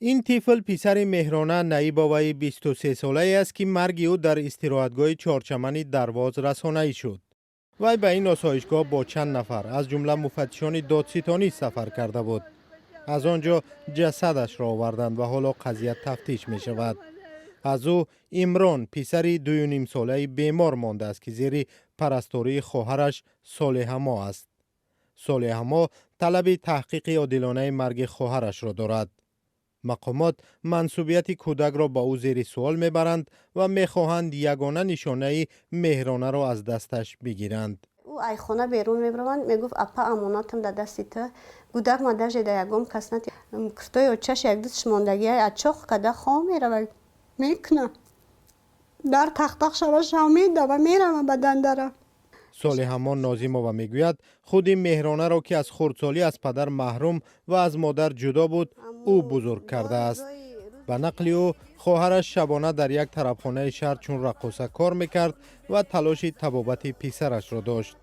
Ин тифл писари Меҳрона Наибоваи 23-солае аст, ки марги ӯ дар истироҳатгоҳи Чорчамани Дарвоз расонаӣ шуд. Вай ба ин осоишгоҳ бо чанд нафар, аз ҷумла муфаттишони додситонӣ, сафар карда буд. Аз он ҷо ҷасадашро оварданд ва ҳоло қазия тафтиш мешавад. Аз ӯ Имрон, писари 2,5-солаи бемор мондааст, ки зери парастории хоҳараш Солеҳамо аст. Солеҳамо талаби таҳқиқи одилонаи марги хоҳарашро дорад. Мақомот мансубияти кӯдакро ба ӯ зери суол мебаранд ва мехоҳанд ягона нишонаи Меҳронаро аз дасташ бигиранд. Ӯ ай хона берун мебаромад, мегуфт: «Апа, амонатам дар дасти ту, гудак ма даже да ягон кас нати». Куртои очаш як дустш мондагия, ачоқ када хоб мерава, мекуна, дар тахтақ шава, шав медава, мерава ба дандара. Солиҳамон Нозимова мегӯяд, худи Меҳронаро, ки аз хурдсолӣ аз падар маҳрум ва аз модар ҷудо буд, ӯ бузург кардааст. Ба нақли ӯ, хоҳараш шабона дар як тарабхонаи шаҳр чун раққоса кор мекард ва талоши табобати писарашро дошт.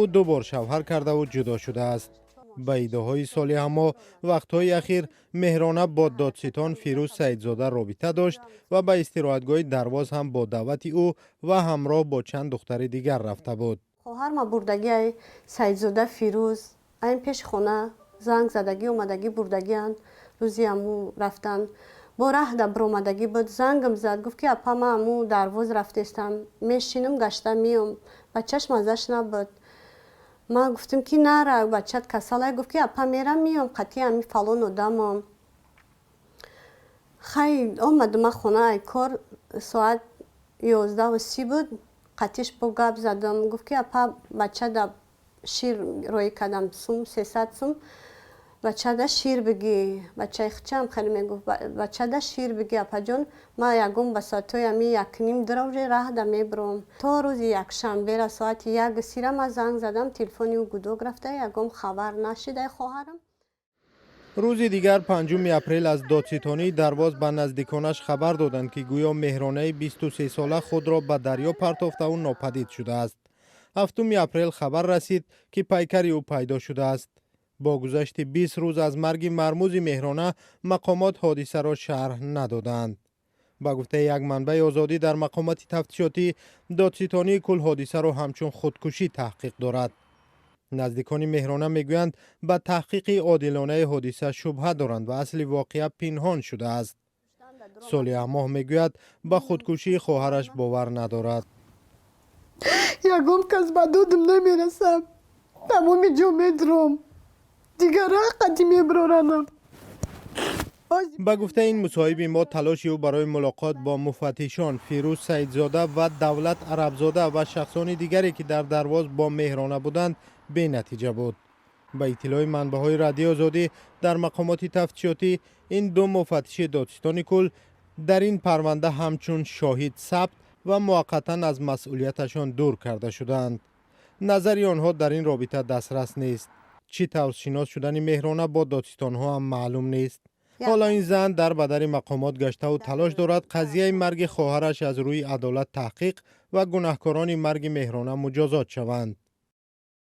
Ӯ ду бор шавҳар кардаву ҷудо шудааст. Ба иддаоҳои Солиҳамо, вақтҳои ахир Меҳрона бо додситон Фирӯз Саидзода робита дошт ва ба истироҳатгоҳи Дарвоз ҳам бо даъвати ӯ ва ҳамроҳ бо чанд духтари дигар рафта буд. Хоҳарма бурдагиай Саидзода Фирӯз, айн пеши хона занг задагӣ, омадагӣ, бурдагианд. Рӯзи аму рафтан бо раҳда биромадагӣ буд, зангам зад, гуфт ки: «Апа, ман аму Дарвоз рафтестам, мешинам, гашта меом, бачаш маззаш набуд». Ман гуфтам ки нара, бачат касалай. Гуфт ки: «Апа, мерам, меом, қатъи ами фалон одамам». Хай, омадам ман хона ай кор, соат 11:30 буд. Қатиш бо гап задам, гуфт ки: «Апа, бачада шир роӣ кардам, сум, 300 сум, бачада шир бигӣ». Бачаи хичам хеле мегуфт: «Бачада шир бигӣ, апаҷон, ман ягон ба соатҳои ами 1:30 дура уже раҳда мебуром». То рӯзи якшанбера соати 1:30-ра ман занг задам, телефони ӯ гудок рафта, ягон хабар нашидай хоҳарам. Рӯзи дигар, 5 апрел, аз додситонии Дарвоз ба наздиконаш хабар доданд, ки гӯё Меҳронаи 23-сола худро ба дарё партофтаву нопадид шудааст. 7 апрел хабар расид, ки пайкари ӯ пайдо шудааст. Бо гузашти 20 рӯз аз марги мармузи Меҳрона, мақомот ҳодисаро шарҳ надоданд. Ба гуфтаи як манбаи Озодӣ дар мақомоти тафтишотӣ, додситонии кул ҳодисаро ҳамчун худкушӣ таҳқиқ дорад. Наздикони Меҳрона мегӯянд, ба таҳқиқи одилонаи ҳодиса шубҳа доранд ва асли воқеа пинҳон шудааст. Солиҳамоҳ мегӯяд, ба худкушии хоҳараш бовар надорад. Ягон кас ба додам намерасам, тамоми ҷо медуром, дигар қати меброранам. Ба гуфтаи ин мусоҳиби мо, талоши ӯ барои мулоқот бо муфаттишон Фирӯз Саидзода ва Давлат Арабзода ва шахсони дигаре, ки дар Дарвоз бо Меҳрона буданд, бенатиҷа буд. Ба иттилои манбаъҳои Радиои Озодӣ дар мақомоти тафтишотӣ, ин ду муфаттиши додситони кул дар ин парванда ҳамчун шоҳид сабт ва муваққатан аз масъулияташон дур карда шудаанд. Назари онҳо дар ин робита дастрас нест. Чӣ тавр шинос шудани Меҳрона бо додситонҳо ҳам маълум нест. Ҳоло ин зан дар ба дари мақомот гаштаву талош дорад, қазияи марги хоҳараш аз рӯи адолат таҳқиқ ва гунаҳкорони марги Меҳрона муҷозот шаванд.